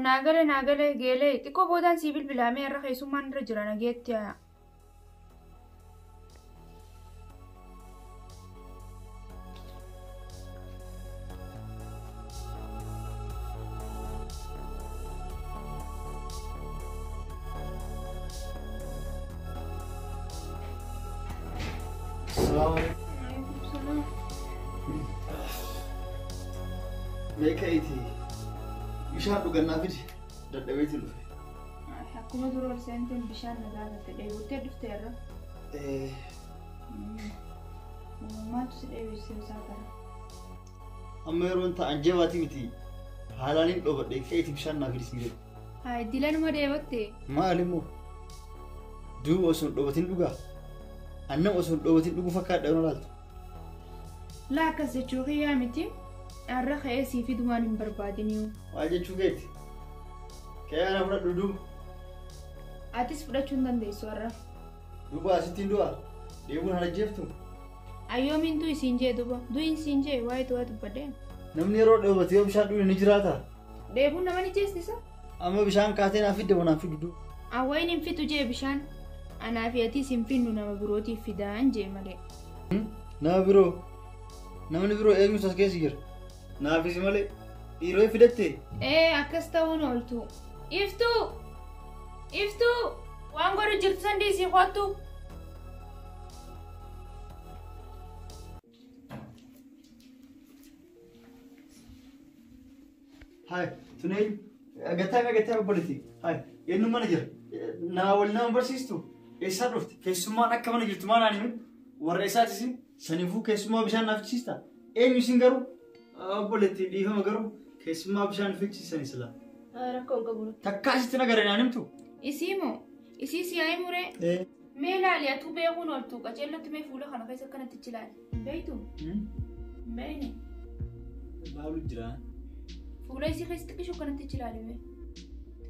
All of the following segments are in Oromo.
Naagale naagale geelee xiqqoo boodaan sii bilbilaamee irra keessummaan irra jira nageetti haa. Salaamu. Mee ka'iitii bishaan dhugannaa fidi dadhabeetii dhufe. Akkuma dura ol seenteen bishaan na gaafatte dheebottee dhufte irra. Maaltu si dheebisse isaa kana? Amma yeroon ta'an jabaatii miti haalaan hin dhoobadhe ka'iitii bishaan naa fidi sin jedhu. Haa dilanuma dheebotte. Maal immoo duuba osoo hin dhoobatin dhugaa? Annam osoo hin dhoobatin dhuguu fakkaadha yoo laaltu. Laa akkas jechuu kiyyaa miti. Har'a ka'ee sii fidumaan hin barbaadiniyu. Maal jechuu keeti? Ka'ee ana fudhadhu duuba. Atis fudhachuu hin dandeessu har'a. Duuba asittiin du'a. Deebuun hana jeeftu. Ayyoomiin du'i siin jee duuba. Du'i siin jee waa'ee du'aa dubbadhee. Namni yeroo dheebate yoo bishaan dhugne ni jiraata. Dheebuun nama ni jeessisa. Amma bishaan kaatee naaf fidde moo naaf fiddu duuba. Awwayin hin fitu jee bishaan. Anaa fi atis hin finnu nama birootiif fidaan jee malee. Nama biroo. Namni biroo eenyutu as keessa jira? Naafis malee dhiiroo fidatte. Ee akkas ta'uun ooltu. Iftuu! Iftuu! Waan godhu jirtu san dhiisii kottu. Hai, sun eenyu? Gataa gataa obboleetti. Hai, eenyu mana jira? Naa wal nama barsiistu? Eessaa dhufte? Keessummaan akka mana jirtu maal naan himin? Warra isaati isin saniifuu keessummaa bishaan naaf fichisiista? Eenyu isin garuu? Obboleetti dhiifama garuu keessummaa bishaan fichisiisani sila. Rakkoo hin qabu. Takkaa asitti nagara naan himtu? Isii moo? Isii si haa himuree? Mee ilaali atuu beekuun ooltu qaceellatti mee fuula kana keessa akkanatti ichi ilaali. Beektu? Beekni. Baalu jira. Fuula isii keessa xiqqishoo akkanatti ichi ilaali mee.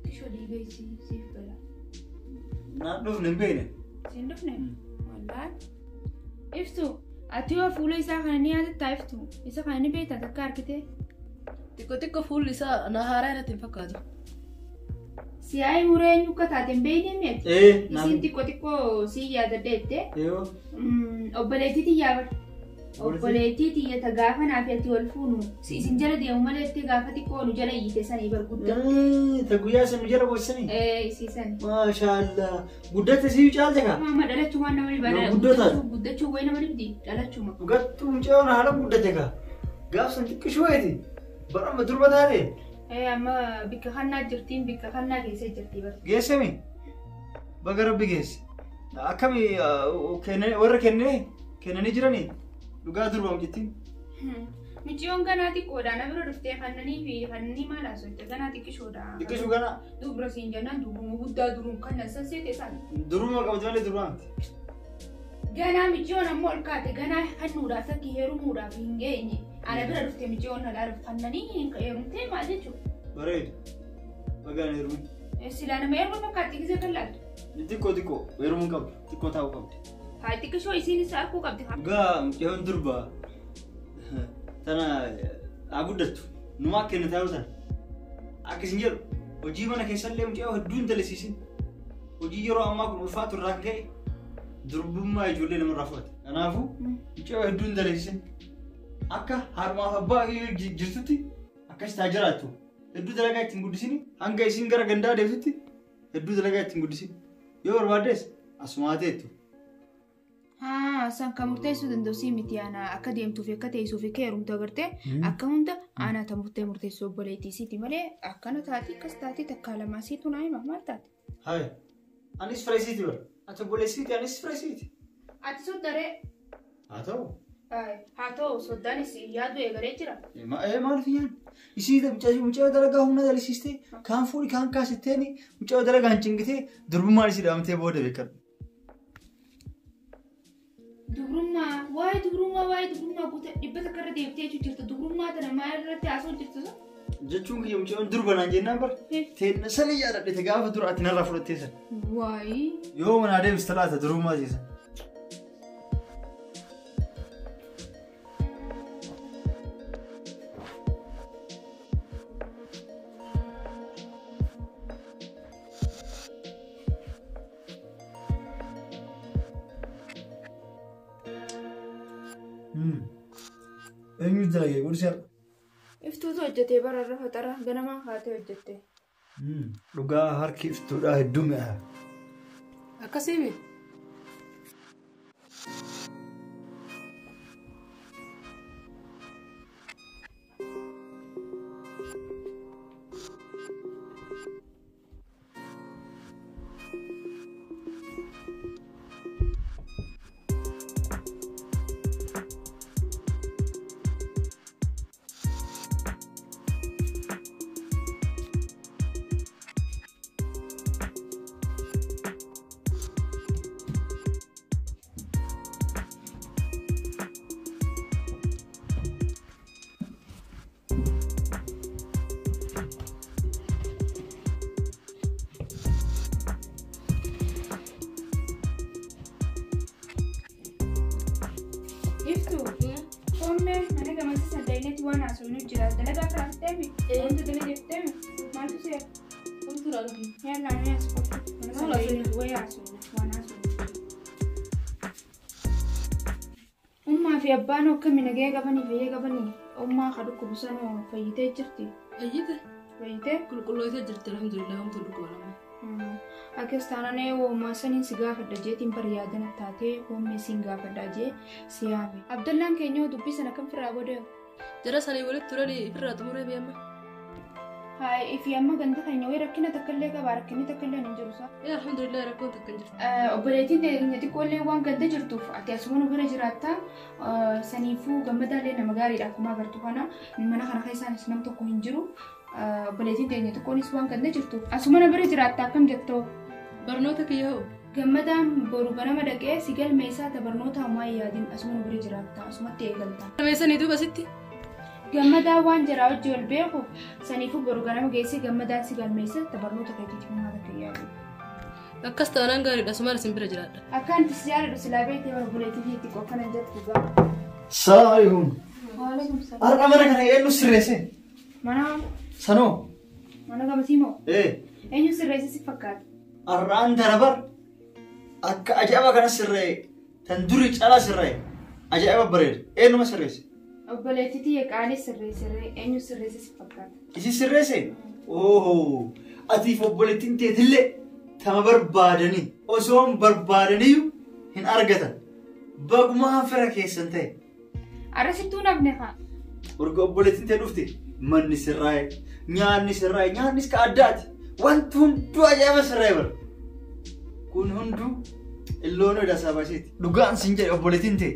Xiqqishoo dhiiga isii siif gala. Naan dhufne hin beekne. Siin dhufne? Wallaan. Iftu ati yoo fuula isaa kana ni yaadattaa iftu? Isa kana ni beektaa takka argite? Xiqqoo xiqqoo fuulli isaa na haaraa irratti hin fakkaatu. Si haa himuree eenyu akka taate hin beekne miti? Naan. Isiin xiqqoo xiqqoo si yaadadde jettee? Eeyoo. Obboleettii tiyyaa bara. Obboleettii tiyya ta gaafa naaf ati wal fuunu si isin jala deemu malee jettee gaafa xiqqoo nu jala iyyite sanii bar guddatte. Ta guyyaa san nu jala boossanii? Isii sani. Maashaallah. Guddatte siyyuu caalte kaa? Amma dhalachumaan nama dhiba. Yoo guddoo taate. Guddachuu wayi nama dhibdi dhalachuma. Dhugattuu mucayoon haala guddate kaa. Gaaf san xiqqishuu wayiiti. Bara amma durba taate. Amma bikka kannaa jirtiin bikka kannaa geessee jirti bar. Geessemi? Baga rabbi geesse. Akkami warra kennee kennanii jiranii? Dhugaa durba mucittiin. Mucayyoon ganaa xiqqoodha. Na bira dhuftee kannanii fi kannanii maal haasofte ganaa xiqqishoodha. Xiqqishuu ganaa? Dubra siin jennaan dubruma guddaa duruun kan san seete isaan. Duruma qabdi malee durbaa miti. Ganaa mucayyoon ammoo ol kaate ganaa kennuudhaaf takki heerumuudhaaf hin geenye. Ana bira dhuftee mucayyoon na laaluuf kannanii heerumtee maal jechuudha? Bareedu. Bagaan heerumin. Silaa nama heeruma fakkaatti gisee kan laaltu. Xiqqoo xiqqoo heerumuu qabdu xiqqoo taa'uu qabdi. Haa xiqqishoo isiin isa arkuu qabdi. Dhugaa mucayyoon durba tana haa guddattu. Numaa kenna taa'uu tana. Akka isin jedhu hojii mana keessallee mucayyoo hedduu hin dalasiisin. Hojii yeroo ammaa kun ulfaatu irraa kan ka'e durbummaa ijoollee namarraa fudhate. Kanaafuu mucayyoo hedduu hin dalasiisin. Akka harmaaf abbaa jirtutti akkas taa jiraattu. Hedduu dalagaa ittiin guddisini hanga isiin gara gandaa deemtutti hedduu dalagaa ittiin guddisini. Yoo barbaaddes asumaa teettu. Haa san kan murteessuu danda'u sii miti ana akka deemtuuf akka teessuuf akka heerumtu agartee akka hunda ana ta murtee murteessuu obboleettii siiti malee akkana taati akkas taati takkaa lamaa siitu naa hima maal taate? Hayi anis fira isiiti bara ati obboleessiiti anis fira isiiti. Ati soddaree. Haa ta'u. Haa ta'u soddaanis yaadu eegalee jira. Maaliif yaadu? Isii mucayyoo dalagaa humna dalisiistee kaan fuudhi kaan kaasitteeni mucayyoo dalagaa hin cingitee durbummaan isii dhaamtee booda beekadhu. Dubrummaa waa'ee dubrummaa waa'ee dubrummaa guutuu dhibba takka irra deebitee jechuu jirta dubrummaa tana maal irratti haasa'u jirtu sun? Jechuun kiyya mucayyoon durba naan jennaan bara teenna sanii yaadadhe gaafa dura ati narraa fudhattee sana. Waayii. Yoo manaa deemsite laata durummaa siisa. Eenyu dalagee qursii har'a? Iftuutu hojjetee bararra faxara ganamaa kaatee hojjette. Dhugaa harki iftuudhaa hedduu mi'a. Akkasii Iftuu. Oomee mana gamasiisan da'inetti waan haasofnu jira. Dalagaa firaafteemi. Wanta dalageefteemi. Maaltu seera? Homtuu naa dhufi. Yaalaa ni as qoftu. Mana Maal sana wayii haasofna. Waan haasofnu. Ummaa fi abbaan akkami nagaya qabanii fayyaa qabanii ummaa ka dhukkubu sanoo fayyitee jirti. Fayyite. Fayyitee? Qulqullootee jirti alhamdulillah homtuu dhukkuba nama. Akkas taanaan uumaa saniin si gaafadha jeetiin bari yaadana taatee uummee siin gaafadha jee si yaame. Abdallaan keenya dubbii sana kam firraa godhe? Jara sanii walitti turanii ofirraa xumuree biyya Haa ifi amma ganda keenya wayii rakkina takka illee qaba rakkinni takka illee hin jiru saa. Ee alhamdulillah rakkoon takka hin jirtu. Obboleettiin teenya xiqqoollee waan ganda jirtuuf ati asuma nu bira jiraatta saniifuu gammadaallee nama gaariidha akkuma agartu kana mana kana keessaanis nam tokko hin jiru. Obboleettiin teenya xiqqoonis waan ganda jirtuuf asuma na bira jiraatta akkam jettoo? Barnoota kiyya hoo? Gammadaan boru ganama dhaqee si galmeessaa ta barnoota homaa hin yaadin asuma nu bira jiraatta asumatti eegalta. Galmeessanii duuba sitti? Gammadaan waan jiraa hojii ol beeku saniifuu boru ganama geessee gammadaan si galmeessa ta barnoota keetiif homaa takka hin yaadin. Akkas taanaan gaariidha asumaan isin bira jiraadha. Akka anti si jaaladhu silaa beektee obboleettii keetti qofa nan jettu dhugaa. Salaam alaikum. Waalaikum salaam. Har'a mana kana eenyu sirreesse? Mana Sanoo. mana gamasii moo? Ee. Eenyu sirreesse si fakkaata? Har'aan tana bar akka ajaa'iba kana sirreesse tan duri caalaa sirreesse ajaa'iba bareeda eenyuma sirreesse? Obboleettii tiyya qaalii sirreesse eenyu sirreesse si fakkaata? Isi sirreesse? Ohoo atiif obboleettiin teetillee tama barbaadanii osoo hin barbaadaniyyuu hin argatan bagumaa fira keessan ta'e. Arrasittuu nafne haa. Urga obboleettiin tee dhufte manni sirraa'e nyaanni sirraa'e nyaannis ka addaati wanti hunduu ajaa'iba sirraa'e bara. Kun hunduu illoon odaa baseeti. Dhugaan siin jedhe obboleettiin tee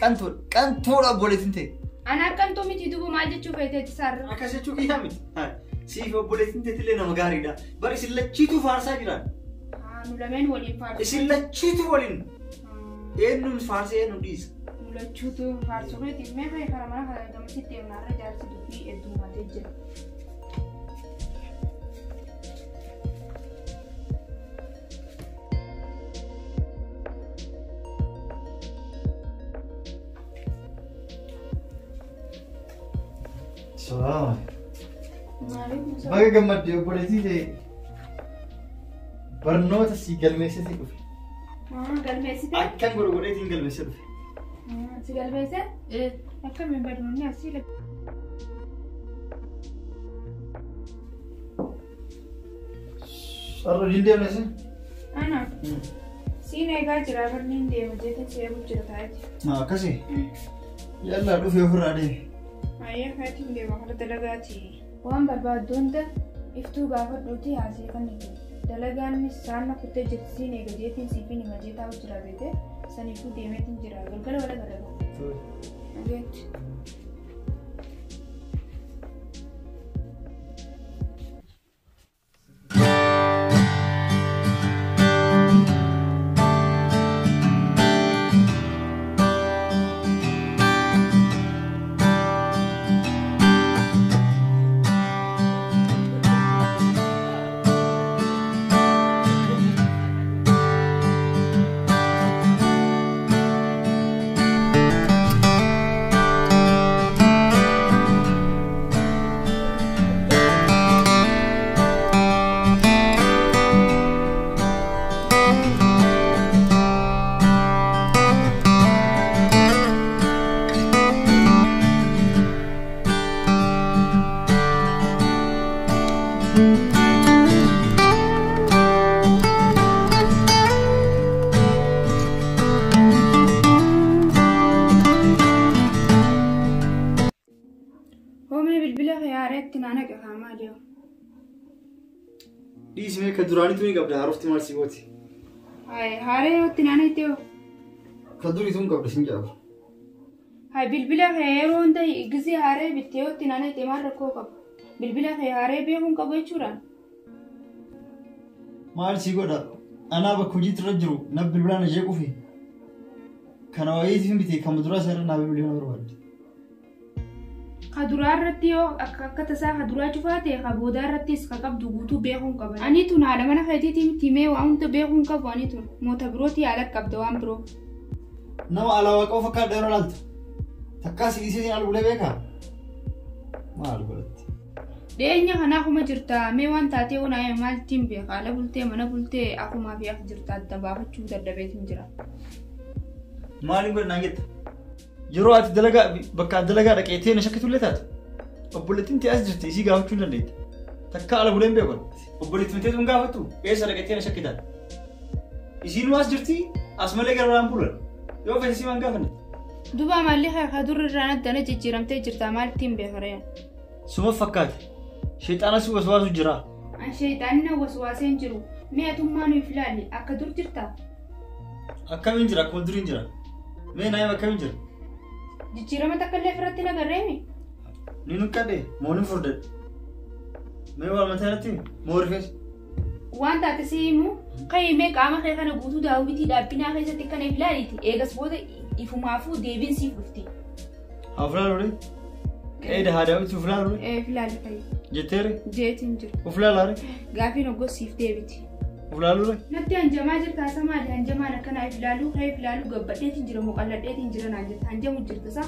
qantuudha qantuudha obboleettiin tee. Ana akkantuu miti duuba maal jechuu feeteeti sarara? Akkas jechuu kiyyaa miti. Siif obboleettiin teetillee nama gaariidha. Bari isin lachiituu faarsaa jiran. Nu lameen waliin faarsu. Isin lachiituu waliin eenyuun faarsee eenyuun dhiisa. Nu lachuutu faarsuu feeti mee fa'i karaa mana kana gamasitti deemnaarra jaarsi dubbii heddummaatee jira. Salaam. Baga gammaddee obboleettii tee barnoota si galmeessitee dhufe. Galmeessite? Akkan godhu godheetiin galmeessee dhufe. Si galmeesse? Ee. Akkamiin barnoonni asii Har'a hojiin deemne isin? Ana. Siin eegaa jira barni hin deema jeetiin si eegu jira taa'eeti. Akkasii? Yallaa dhufee ofirraa deeme. Ayyee kaatiin deema kana dalagaati. Waan barbaaddu hunda iftuu gaafadhuuti haasee kan itti. Dalagaan saanna kuttee jirti siin eega jeetiin siifin hima jee taa'u jira beete saniifuu deemeetiin jira galgala wala galaga. Dhageetti. Hoomee bilbila haareetti naana qeqaa maali yoo? Dhiismee ka duraanitu ni qabda haarofti maal si gooti. Haaree yootti naana itti yoo? Ka duriitu hin qabda sin jedhamu. Hai bilbila kee yeroo hunda gisee haaree bittee yootti naana itti maal rakkoo qabu? Bilbila kee haaree beekuun qabu jechuudhaan. Maal si godha? Anaa bakka hojiitti irra jiru na bilbilaan ishee qufi. Kana wayiitiif hin bitee kan duraa isa irra naa bilbilee na barbaadde. Ka duraa irratti yoo akka tasaa ka duraa cufaa ta'e ka boodaa irrattis ka qabdu guutuu beekuun qaba. Ani tun haadha mana keetiitii miti mee waa hunda beekuun qabu ani tun moota birootii haala qabda waan biroo. Nama alaabaa qabu fakkaata yeroo laaltu. Takkaa si dhiisee al bulee beekaa? Maal godhatti? Dhiyeenya kana akkuma jirta mee waan taatee onaa maal ittiin beeka ala bultee mana bultee akkumaa fi akka jirta adda baafachuu dadhabeetiin jira. Maaliin godhe naan jetta? Yeroo ati dalagaa bakka dalagaa dhaqeetee na shakkitullee taatu. Obboleettiin ta'e as jirti isii gaafachuu hin dandeetta. Takka ala buleen beekan. Obboleettiin ta'e tun gaafattu eessa dhaqeetee na shakkitaan? Isiin as jirti as malee gara biraan bulan. Yoo feete isii waan gaafanne. Duuba maalli ka dur irraan addana jijjiiramtee jirta maal ittiin beekaree? Suma fakkaate. Sheexaana si waswaasu jira. An sheexaanni na waswaasee hin jiru. Mee atummaa nuuf ilaalli akka dur jirta? Akkamiin jira akkuma duriin jira. Mee naayim akkamiin jira? Jijjiirama takka illee ofirratti hin agarreemi? Ni nuqqadhe moo ni furdadhe? Mee waa mataa irratti moo rifeensa? Waan taate si himu ka'ii mee qaama kee kana guutuu daawwitii dhaabbinaa keessatti kana if ilaaliiti. Eegas booda ifumaafuu deebiin siif dhufti. Haa ufilaalu Qe'ee haa daawwitii ufilaalu Ee filaali ta'e. Jetteere Jeetiin jira. ufilaalaare Gaafiin oggos siif deebiti. ufilaaluure. Natti hanjamaa jirta asa maali hanjamaan akkanaa if ilaaluu ka'ee if ilaaluu gabbadheetiin jira moo qalladheetiin jira naan jetta hanjamu jirta isaa.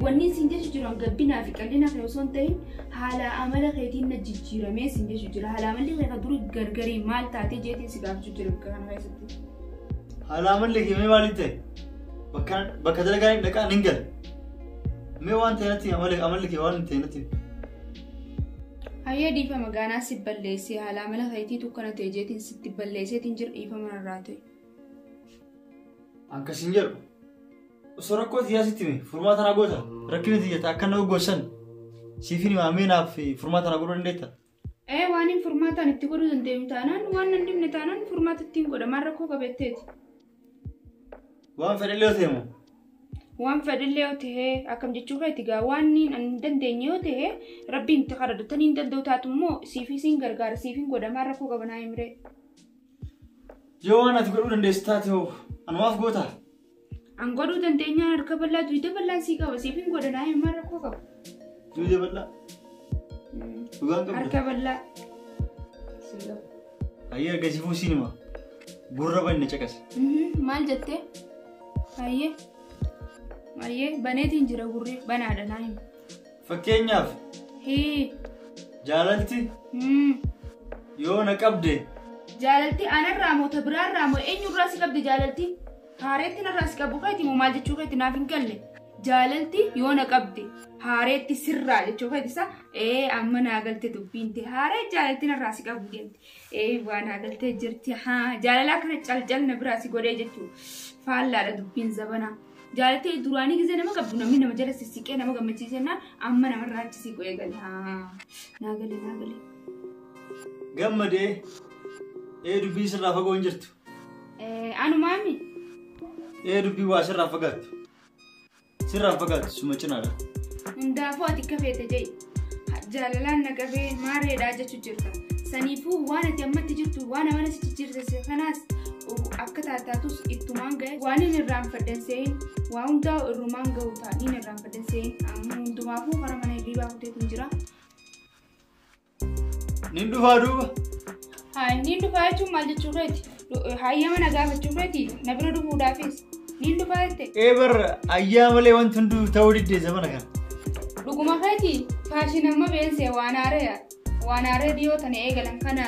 Wanni isin jechu jiru gabbinaa fi qal'ina kee osoo hin ta'in haala amala keetiin na jijjiiramee isin jechu jira. Haala amalli kee ka duri gargarii maal taatee jeetiin si gaafachuu jira bakka kana keessatti. Haala amalli kee mee maaliin ta'e? Bakka dalagaa hin dhaqaa hin gala. Mee waan ta'e natti amalli kee waan ta'e natti. Hayyee dhiifama gaanaa si balleessee haala amala keetiitu akkana ta'e jeetiin sitti balleesseetiin jira dhiifama narraa ta'e. Akkasiin jedhu. Osoo rakkoo xiyyaa sitti hime furmaata naa goota rakkina xiyyaata akka na goggosan siifin himaa mee naaf furmaata naa godhuu dandeetta? Ee waan hin furmaataan itti godhuu dandeenyu taanaan waan nan dhibne taanaan furmaata ittiin godha maal rakkoo qabetteeti. Waan fedhallee yoo ta'e moo? Waan fedhallee yoo ta'e akkam jechuu keeti gaa waan hin dandeenye yoo ta'e rabbiin itti kadhatanii hin danda'u taatu immoo siifii siin gargaara siifin godha maal rakkoo qaba naa himree. Yoo waan ati godhuu dandeessu taate hoo anumaaf gootaa? An godhuu dandeenyaan harka bal'aa duyda bal'aan sii qaba siifin godha naa himi maal rakkoo qaba. Duyda bal'aa? Dhugaan qabda? Harka bal'aa. Sii qaba. Hayyee argisiifuu siin hima. Gurra banne caqase. Maal jettee? Hayyee. Hayyee baneetiin jira gurri banaadha naa himi. Fakkeenyaaf. Hii. Jaalalti. Yoo na qabde. Jaalalti anarraa moo ta biraarraa moo eenyurraa si qabde jaalalti? Haareetti narraa si qabu keeti moo maal jechuu keeti naaf hin galle. Jaalalti yoo na qabde haareetti sirraa jechuu keeti isa ee amma naa galte dubbiin ta'e haaree jaalalti narraa si qabu deemte ee waa naa galtee jirti haa jaalalaa kana calcal na biraa si godhee jechuu faallaadha dubbiin zabanaa. Jaalalti duraanii gisee nama qabdu namni nama jala sissiqee nama gammachiisennaan amma namarraa achi siqu eegale haa naa gale naa gale. Gammadee ee dubbiin sirraa fagoo hin jirtu. Anumaami. Ee dubbii waa sirraa fagaattu. Sirraa fagaattu suma cinaadha. Hundaafuu ati akka feete ja'i. Jaalalaan na qabee maareedhaa jechuu jirta. Saniifuu waan ati ammatti jirtu waan amala si jijjiirse kanaas akka taataatus ittumaan ga'e waan hin irraanfadhan se'in waa hundaa irrumaan ga'u ta'a hin irraanfadhan se'in amma hundumaafuu karaa mana hirribaa kuteetu jira. Nin dhufaa duuba. Haa nin dhufaa jechuun maal jechuu keeti? Hayyama na gaafachuu keeti na bira dhufuudhaafis. Nin dhufaa jette. Ee bar ayyaa malee wanti hunduu ta'uu diddee zamana kana. Dhuguma keeti faashin amma beensee waan haaree waan haaree dhiyoo tana eegalan kana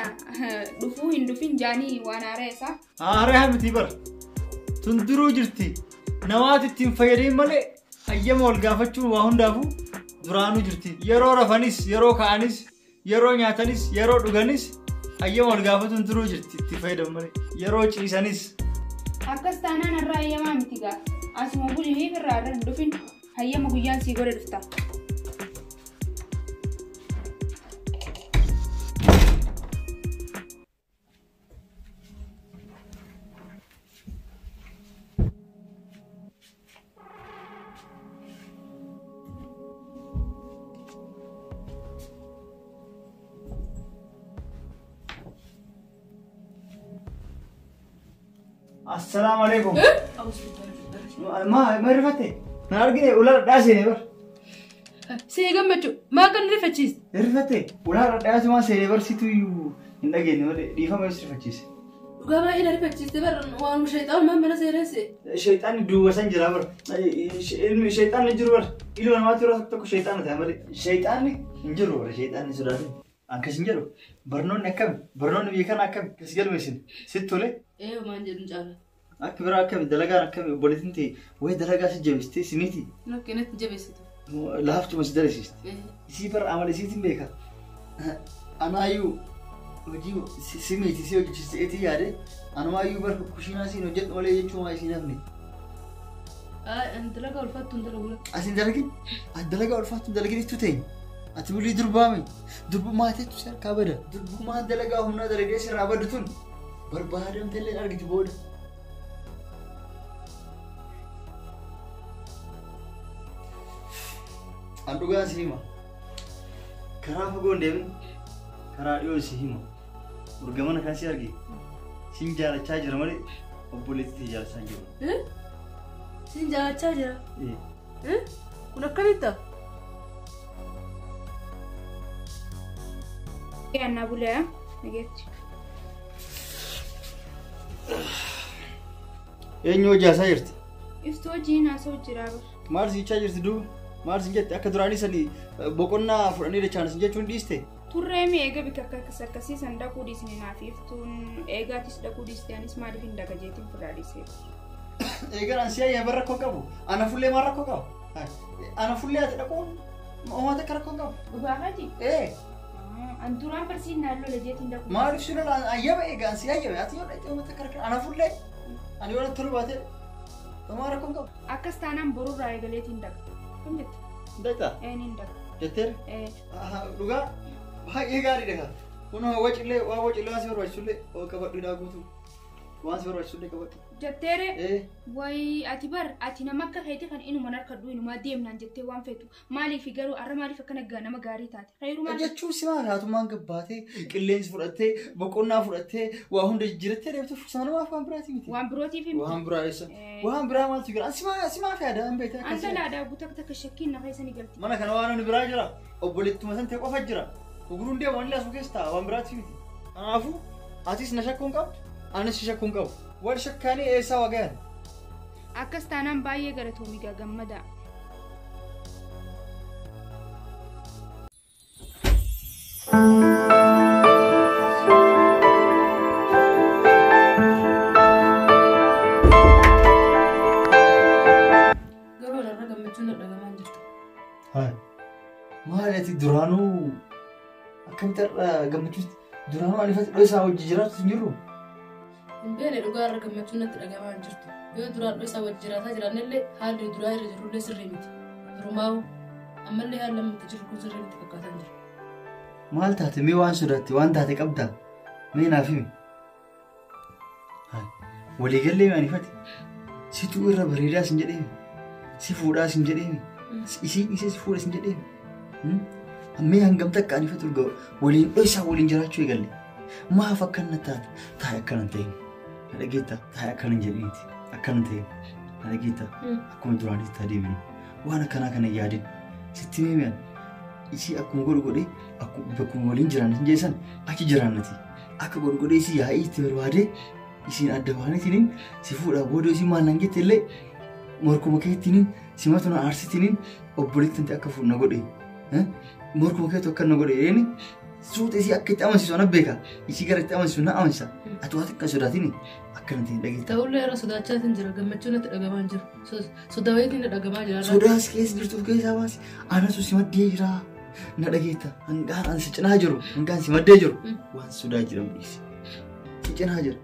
dhufuu hin dhufin jaanii waan haaree isaa. Haaree miti bar. Tun duruu jirti. Namaatti ittiin fayyadeen malee hayyama wal gaafachuun waa hundaafuu duraanuu jirti. Yeroo rafanis yeroo ka'anis Yeroo nyaatanis yeroo dhuganis hayyama wal gaafatuun turuu jirti itti fayyadamu malee. Yeroo ciisanis. Akkas taanaan irraa hayyamaa miti gaa. Asuma bulii irraa irra hin dhufin hayyama guyyaan sii godhe dhufta. Assalamu alaikum. Ma rifatte? Na argine ulaa dhadhaa bar. See gammachuu maa kan rifachiiste? Rifatte ulaa dhadhaa maa seenee bar situ iyyuu hin dhageenye malee dhiifama si rifachiise. Dhugaa baay'ee na rifachiiste bar waan sheexaan maan mana seenesse. Sheexaanni duuba san jira bar. Ilmi sheexaanni jiru bar. Ilma namaatti yeroo tokko sheexaana ta'a malee sheexaanni hin jiru bar sheexaanni sodaatin. Akkas hin jedhu barnoonni akkami barnoonni biyya kana akkami kas galmeessin sitti tole. Ee maan jedhu caala. Akka biraa akkami dalagaan akkami obboleettiin ta'e wayii dalagaa si jabeessitee si miti. Nokki natti jabeessitu. Laaftuma si dalasiiste. Isii bara amala isiitiin beeka. Anaayyuu hojii si miti si hojjechiisteetii yaade anumaayyuu bara kushiinaa siin hojjedhu malee jechuun waa isiin hafne. Ani dalagaa ulfaattu hin dalagu. Asin dalagin? Ani dalagaa ulfaattu hin dalagin ittu ta'e. Ati bulii durbaame durbumaa teettu si harkaa bada. Durbumaan dalagaa humnaa dalagee sirraa baddu tun barbaadamte illee argitu booda. An dhugaa si hima. Karaa fagoo hin deemin karaa dhiyoo si hima. Urgamana kan si arge sin jaalachaa jira malee obboleettii jaalachaa hin jiru. Sin jaalachaa jira? Kun akkamitti? Annaa bulee nageetti. Eenyu hojii haasaa jirti? Iftuu hojiin haasa'u jira bar. Maal siichaa jirti duuba? Maal sin jette akka duraanii sanii boqonnaa fudhanii dachaan sin jechuun dhiiste? Turree mi eega bika akkas akkasii san dhaquu dhiisne naaf iftuun eegaatis dhaquu dhiiste anis maaliif hin dhaqa jeetiin firraa dhiisee. Eegaan an si'aa bar rakkoo qabu. Ana fullee maal rakkoo qaba? Ana fullee ati dhaquun uummata akka rakkoo qabu. Dhugaa haji? Ee. An duraan barsiin naannoo lajeetiin dhaqu. Maaliif si lola ayyaba eegaan si ayyabe ati yoo dhaqxe uummata akka rakkoo ana fullee ani yoo tolu baate homaa rakkoo qabu. Akkas taanaan borurraa eegaleetiin dhaqa. Kam jette? Dhaqxa? Ee niin dhaqa. Jetteera? Ee. Dhugaa baay'ee gaariidha. Kun wacillee waa wacillee waan si barbaachisullee qabadhu hidhaa guutuu. Waan si barbaachisullee qabadhu. Jetteere? Ee. Wayi ati bar ati nama akka keetii kan inuma harkadhu inumaa deemnaan jettee waan feetu maaliif garuu har'a maaliif akkana nama gaarii taate? Khayrumaa Jechuun si maal haatummaan gabbaatee qilleensi fudhattee boqonnaa fudhattee waa hunda jijjiirattee deemtu sanumaaf waan biraatii miti. Waan birootiif miti. Waan biraa eessa? Waan biraa maaltu jira? Si maaf yaada hin beekte Anta laadaa guutaa takka shakkiin nafa isa ni galti. Mana kana waan biraa jira. Obboleettuma san ta'e qofa jira. Uguruun deemu ani laasuu keessa ta'a waan biraatii miti. Kanaafuu atis na shakkuun qabdu anis si shakkuun qabu. Wal shakkaanii eessaa waa gahan? Akkas taanaan baay'ee galatoomi gaa gammadaa. Garuu irra gammachuun na dhagamaa jirtu. Maali ati duraanuu akkamitti har'a gammachuutti duraanuu ani fedha isaa hojii jiraatu hin jiru? Hin beekne dhugaa irra gammachuun natti dhagamaa hin jirtu. Yoo duraan isaa wajji jiraataa jiraannellee haalli duraa irra jirullee sirrii miti. Durumaawu ammallee haalli amma itti jiru kun sirrii miti fakkaataa hin jiru. Maal taate mee waan sodaatte waan taate qabdaa? Mee naaf himi. Waliigallee ani fati situu irra bareedaa sin jedheemi. Si fuudhaa sin jedheemi. Isiin isee si fuudha sin jedheemi. Mee hangam takka ani fatu urga waliin dho'isaa waliin jiraachuu eegalle. Maaf akkana taate taa'e akkana hin ta'in. Na dhageetta taa'e akkana hin jedhiniiti. Akkana hin ta'in. Na dhageetta akkuma duraanitti taa deebinu. Waan akkanaa kana yaadin. Sitti himi isii akkuma godhu godhee bakkuma waliin jiraanna hin jeessan achi jiraannati. Akka godhu godhee isii yaa'ii itti barbaadee isiin adda baaniitiin si fuudhaa booda isii maal naan jette illee morkuma keettiin simatu na aarsitiniin obboleettiin akka fuudhu na godhe. Morkuma keetu akka na godhe jedheen suuta isii akka itti amansiisu ana beeka. Isii gara itti amansiisu na amansiisa. Ati waa xiqqaa sodaatini akkana ta'e dhageetta. Ta'ullee irra sodaachaatiin jira gammachuun natti dhagamaa hin jiru. Sodaa wayiitiin na dhagamaa jira. Sodaas keessa jirtuuf keessaa baasi. Anatu si maddee jira. Na dhageetta hangaan an si cinaa jiru hangaan si maddee jiru waan sodaa jedhamu dhiisi. Si cinaa jira.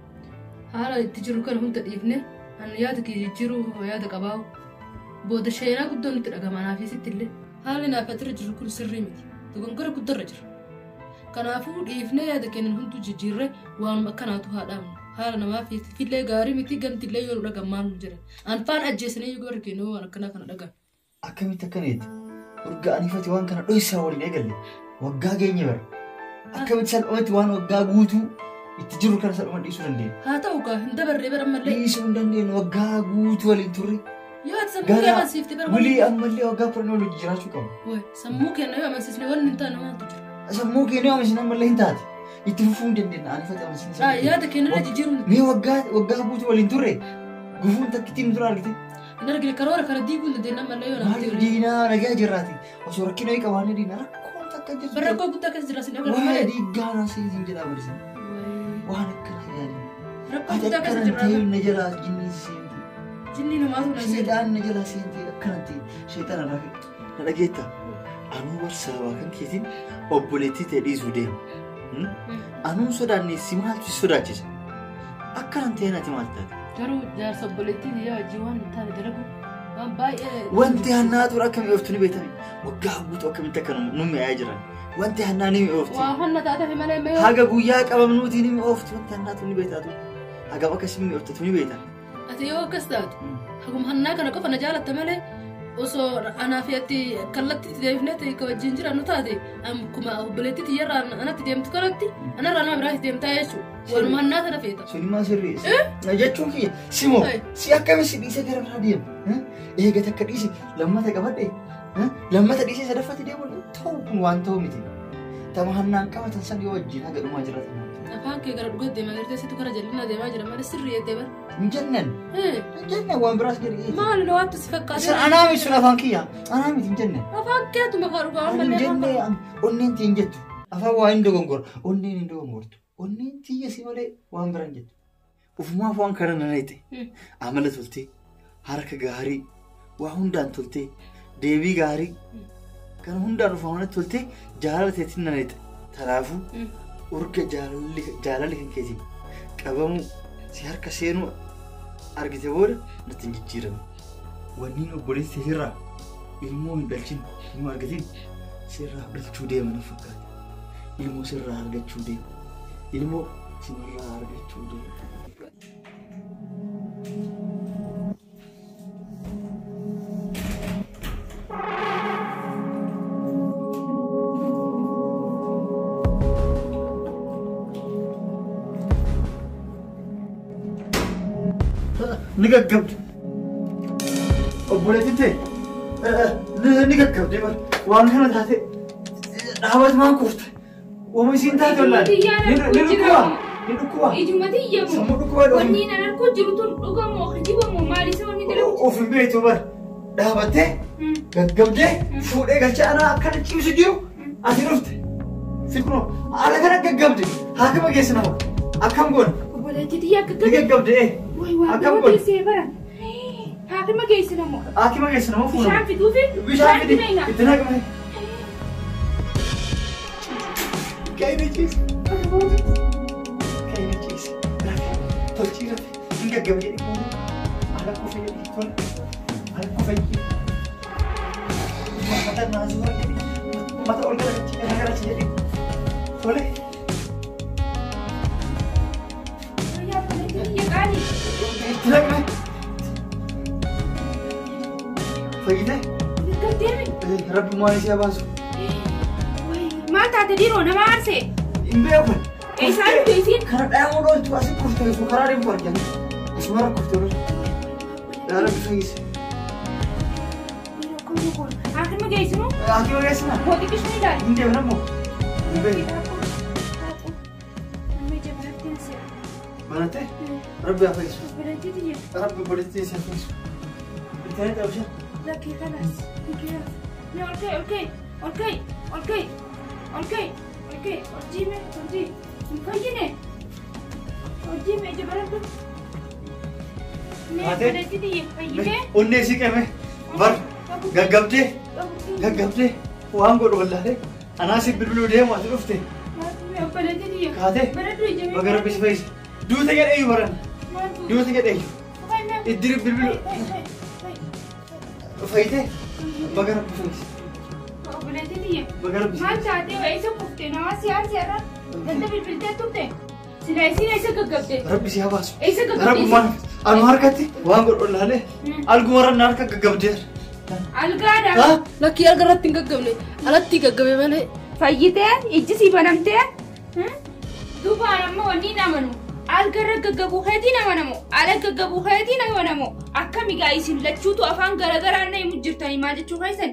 Haala itti jiru kana hunda dhiifne an yaada kee jijjiiruu yaada qabaawu. Booda sheenaa guddoon itti dhagama naaf isitti illee. Haalli naaf irra jiru kun sirrii miti. Dogongora guddaa jira. Kanaafuu dhiifnee yaada kennan hunduu jijjiirree waanuma akkanaatu haa dhaabnu. Haala namaa fillee gaarii miti gamtillee yoo nu dhagan maal nu jira. Anfaan ajjeesanii yoo warri kennu waan akkanaa kana dhagan. Akkamitti akkana jette? Urga anifati waan kana dhohisaa waliin eegalle waggaa geenye bara. Akkamitti salphumatti waan waggaa guutuu itti jiru kana salphumatti dhiisuu dandeenya? Haa ta'u gaa hin dabarree bara ammallee. Dhiisuu hin dandeenyu waggaa guutuu waliin turre. Yoo ati sammuu kee amansiifte bara. Walii ammallee waggaa 10 waliin jiraachuu qabna. Wayi sammuu keenya yoo amansiisne wanni hin taane maaltu jira? Sammuu keenya yoo amansiisne ammallee hin taate. Itti fufuu hin dandeenye anifati amansiisne. Yaada keenya irra jijjiiruun. Mee waggaa guutuu waliin turre gufuun takkittiin nu dura argite. Hin argine karoora kana diiguu hin dandeenye ammallee yoo namatti Maaliif diinaa nagaa jirraati? Osoo rakkina wayii qabaannee diinaa rakkoon takka jirtu. Bara rakkoo guddaa keessa jira sin agarra Waa'ee malee. diigaa naasii jedhaa barsiisa. Waan akkana yaadin. Rakkoo Ati guddaa keessa akkana jira. ta'e na jalaa jinni seenti. Jinni namaatu na seena. Sheexaan na jalaa seenti akkana ta'e sheexaan na dhageetta. Anuu barsaabaa kan keetiin obboleettii ta'e dhiisuu deema. Anuun sodaanne si maaltu si sodaachisa? Akkana ta'e nati maal taate? Garuu jaarsa obboleettii biyya wajjin waan hin taane dalagu waan baay'ee. Wanti hannaa ture akka mi'ooftu ni beekame. Waggaa guutuu akkamitti akka nu mi'aa jiran. Wanti hannaa ni mi'oofti. Waa hanna taate malee mee. Haga guyyaa qabamnuutii ni mi'oofti. Wanti hannaa tu ni beektaatu. Hagam akkasii mi'ooftu ni beektan. Ati yoo akkas taate haguma hannaa kana qofa na jaalatta malee osoo anaa fi ati kallattii itti deebifnee ta'e ka wajjin jirannu taate akkuma obboleettii tiyyarraa anatti deemtu kanatti anarraa nama biraatti deemtaa jechuudha. Waanuma hannaa sana feeta. Sun immoo sirrii. Jechuun kiyya simoo si akkami si dhiisee gara biraa deema. Eega takka dhiise lammata qabadhe lammata dhiisee sadaffatti deemuun ta'u kun waan ta'u miti. Tama hannaan qabatan san yoo wajjin haga dhumaa jiraatan. Afaan kee gara dhugaa deemaa jirte situ kara jallinaa deemaa jira malee sirrii jettee bara. Hin jennan. Hin jennan waan biraas gadi geesse. Maali waattu si fakkaate? Sun anaa miti sun afaan kiyya. Anaa miti hin jennan. Afaan keetu maqaa dhugaa Hin malee. jenne onneen tiyya hin jettu. Afaan waa hin dogongora. Onneen hin dogongortu. Onneen tiyya si malee waan bira hin jettu. Ufumaaf waan kana nan hiite. Amala toltee, harka gaarii, waa hundaan toltee, deebii gaarii kan hundaan ufumaan toltee jaalala teetiin nan hiite. Kanaafuu urga jaalalli kan keetiin qabamuu si harka seenuu argite booda natti hin jijjiirame. Wanniin obboleessi sirraa ilmoo hin dhalchin ilmoo argatin sirraa dhalchuu deema na fakkaata. Ilmoo sirraa argachuu deema. Ilmoo sirraa argachuu deema. Ni gaggabde. Obboleettiin ta'e ni gaggabde bara waan kana taate dhaabatumaan kuufte. Uuma isiin taate wallaan. Ni dhukkuba. Ni dhukkuba. Ijuma tiyyamu. Sammuu dhukkuba dhufu. Wanni nan arguu jiru tun dhugamoo kijibamoo maali isa wanni dalagu? Of hin beektu bara. Dhaabattee gaggabdee fuudhee galchee anaa akkana ciisu jiru ati dhufte. Si kunoo haala kana gaggabde haakima geessa nama akkam goona. Obboleettii tiyya akka Ni gaggabde. Wayi waan Akkam nama goona? geessee bara. Haakima geessa namoo. Haakima geessa nama fuudhama. Bishaan fiduufi. Bishaan fidi. Bishaan Itti naqame. Kaine ciise. Kaine ciise. Rafe. Tolchii rafe. Hin gaggabe jedhee fuudhee. Ala kufe jedhee tole. Ala kufe jedhee. Mata naasuu jedhee. Mata ol garagalchi garagalchi jedhee. Tole. Tiyya qaali. Itti naqame. Fayyitee? Gaggabdeemi. Rabbi maal isii baasu? Maal taate dhiiroo nama aarsee? Hin beeku. Eessaa dhufte isiin? Kana dhahamuu dhooltu asii kuftee osoo karaa deemtu arganii. Asuma kuftee dhooltu. Yaa Rabbi fayyise. Haakima geessinu? Haakima geessina? Mootii qishni ilaali. Hin deemna immoo. Hin beeku. Banattee? Rabbi haa fayyisu. Rabbi obboleettii isii haa fayyisu. Itti dhabsha. Lakkee kanaas. Mee ol ka'i ol ka'i ol ka'i ol ka'i ol ka'i ol ka'i ol jiime ol jii hin fayyine ol jiime ija baradhu. Mee obboleettii tiyya fayyitee? Onnee isii qabee bar gaggabdee gaggabdee. Waan godhu wallaalee anaa si bilbiluu deemu ati dhufte. Kaatee baga rabbi si fayyise. Duute jedheeyyu baran. Duute jedheeyyu. Iddiri bilbiluu. Fayyite baga rabbi fayyise. Baga rabbi si Maal taatee eessa kuftee nama siyaasa irra ganda bilbiltee turte silaa isiin eessa gaggabde Rabbi si haa baasu. eessa gaggabde Rabbumaan anu harkatti waan godhu wallaalee algumarra na harka gaggabdeera. Algaadha. Lakkii alga irratti hin gaggabne alatti gaggabe malee. Fayyitee ijji sii banamtee duubaan amma wanni hin amanu algarra gaggabuu keetiin amanamu ala gaggabuu keetiin amanamu akkami gaa isin lachuutu afaan garaagaraa na himu jirtanii maal jechuu keessan.